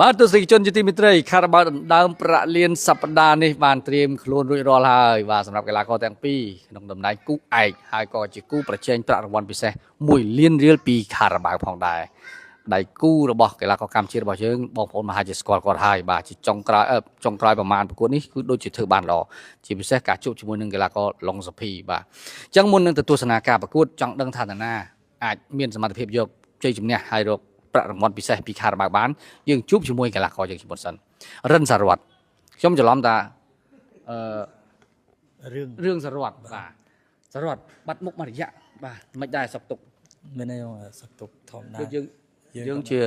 បាទទស្សនិកជនជាទីមេត្រីខារ៉ាបាវដណ្ដើមប្រាក់លានសប្តាហ៍នេះបានត្រៀមខ្លួនរួចរាល់ហើយបាទសម្រាប់កីឡាករទាំងពីរក្នុងតំណែងគូឯកហើយក៏ជាគូប្រជែងប្រាក់រង្វាន់ពិសេស1លានរៀលពីខារ៉ាបាវផងដែរដៃគូរបស់កីឡាករកម្ពុជារបស់យើងបងប្អូនមហាជាស្គាល់គាត់ហើយបាទជាចុងក្រោយអឺចុងក្រោយប្រមាណប្រកួតនេះគឺដូចជាធ្វើបានល្អជាពិសេសការជួបជាមួយនឹងកីឡាករឡុងសុភីបាទអញ្ចឹងមុននឹងទៅទស្សនាការប្រកួតចង់ដឹងថាតាណាអាចមានសមត្ថភាពយកជ័យជំនះហើយរកប្រាក់រង្វាន់ពិសេសពីខារ៉ាបាវបាន យើងជួបជាមួយកីឡាករយើងជាមុនសិនរិនសារវត្តខ្ញុំច្រឡំតាអឺ រឿង រឿងសារវត្តបាទសារវត្តបាត់មុខមួយរយៈបាទមិនដែរសុកទុក មានអីបងសឹកទុកធម្មតា គឺយើង យើង យើងជា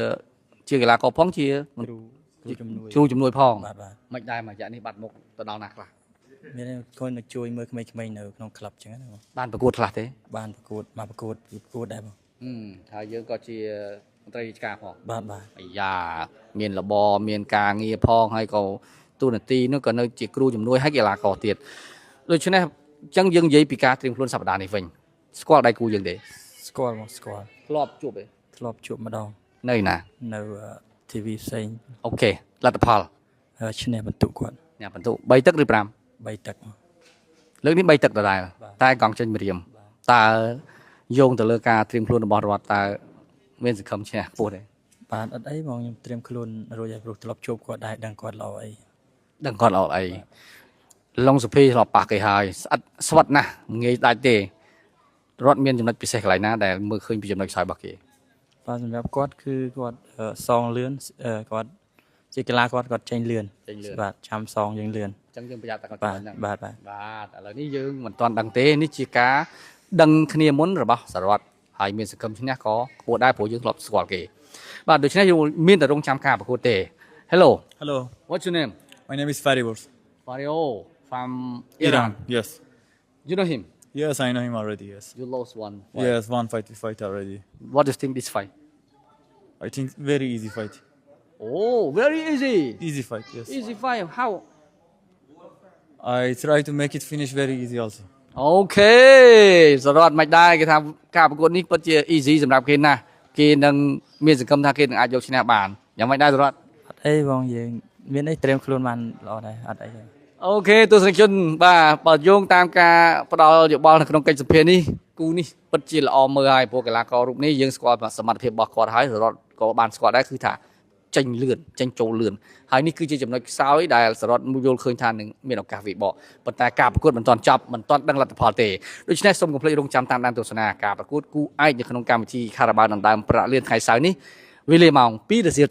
ជាកីឡាករផងជា គ្រូគ្រូជំនួយ គ្រូជំនួយផង បាទបាទ មិនដែរមួយរយៈនេះបាត់មុខទៅដល់ណាខ្លះ មានអីគាត់មកជួយមើលក្មេងៗនៅក្នុងក្លឹបចឹងណាបង បានប្រកួតខ្លះទេ បានប្រកួតមកប្រកួតពីប្រកួតដែរបង ហឹមហើយយើងក៏ជាមន្ត្រីរាជការផង បាទបាទ អាយ៉ាមានរបរមានការងារផងហើយក៏ទូនាទីនោះក៏នៅជាគ្រូជំនួយហើយកីឡាករទៀតដូច្នេះអញ្ចឹងយើងនិយាយពីការត្រៀមខ្លួនសប្តាហ៍នេះវិញស្គាល់ដៃគូយើងទេ ស្គាល់បងស្គាល់ ធ្លាប់ជួបទេ ធ្លាប់ជួបម្ដង នៅណា នៅ TV ផ្សេង OK លទ្ធផល ឈ្នះបន្ទុកគាត់ ញ៉ាំបន្ទុ3ទឹកឬ5 3ទឹកបង លើកនេះ3ទឹកដដែលតែកង់ចេញម្រាមតើយោងទៅលើការត្រៀមខ្លួនរបស់រដ្ឋតើមានសង្ឃឹមឈ្នះខ្ពស់ទេ បាទអត់អីបងខ្ញុំត្រៀមខ្លួនរួចហើយព្រោះធ្លាប់ជួបគាត់ដែរដឹងគាត់ល្អអី ដឹងគាត់ល្អអីឡុងសុភីធ្លាប់ប៉ះគេហើយស្អិតស្វិតណាស់មិនងាយដាច់ទេរដ្ឋមានចំណុចពិសេសកន្លែងណាដែលមើលឃើញពីចំណុចខ្សោយរបស់គេ បាទសម្រាប់គាត់គឺគាត់អឺសងលឿនអឺគាត់ជាកីឡាគាត់គាត់ចេញលឿន ចេញលឿន បាទចាំសងយើងលឿន អញ្ចឹងយើងប្រយ័ត្នតែគាត់ បាទ ចំណុចហ្នឹង បាទបាទ បាទឥឡូវនេះយើងមិនទាន់ដឹងទេនេះជាការដឹងគ្នាមុនរបស់សរតហើយមានសង្ឃឹមឈ្នះក៏ខ្ពស់ដែរព្រោះយើងធ្លាប់ស្គាល់គេបាទដូច្នេះយើងមានតែរងចាំការប្រកួតទេ Hello. Hello, What's your name? My name is Faribors. Mario from Iran. Yes. You know him? Yes, I know him already. Yes. You lost one fight. Yes, one fight we fight already. What do you think this fight? I think very easy fight. Oh, very easy. Easy fight. Yes. Easy fight. How? I try to make it finish very easy also. OK សរតមិនដែរគេថាការប្រកួតនេះពិតជា easy សម្រាប់គេណាស់គេនឹងមានសង្ឃឹមថាគេនឹងអាចយកឈ្នះបានយ៉ាងម៉េចដែរសរត អត់អីបងយើងមានអីត្រៀមខ្លួនបានល្អដែរអត់អីទេ OK ទស្សនិកជនបាទបើយោងតាមការផ្ដល់យោបល់នៅក្នុងកិច្ចសម្ភាសន៍នេះគូនេះពិតជាល្អមើលហើយព្រោះកីឡាកររូបនេះយើងស្គាល់សមត្ថភាពរបស់គាត់ហើយសរតក៏បានស្គាល់ដែរគឺថាចេញលឿនចេញចូលលឿនហើយនេះគឺជាចំណុចខ្សោយដែលសរតយល់ឃើញថានឹងមានឱកាសវិបកប៉ុន្តែការប្រកួតមិនទាន់ចប់មិនទាន់ដឹងលទ្ធផលទេដូច្នេះសូមកុំភ្លេចរងចាំតាមដានទស្សនាការប្រកួតគូឯកនៅក្នុងកម្មវិធីខារ៉ាបាវដណ្ដើមប្រាក់លានថ្ងៃសៅរ៍នេះវេលាម៉ោង2រសៀល។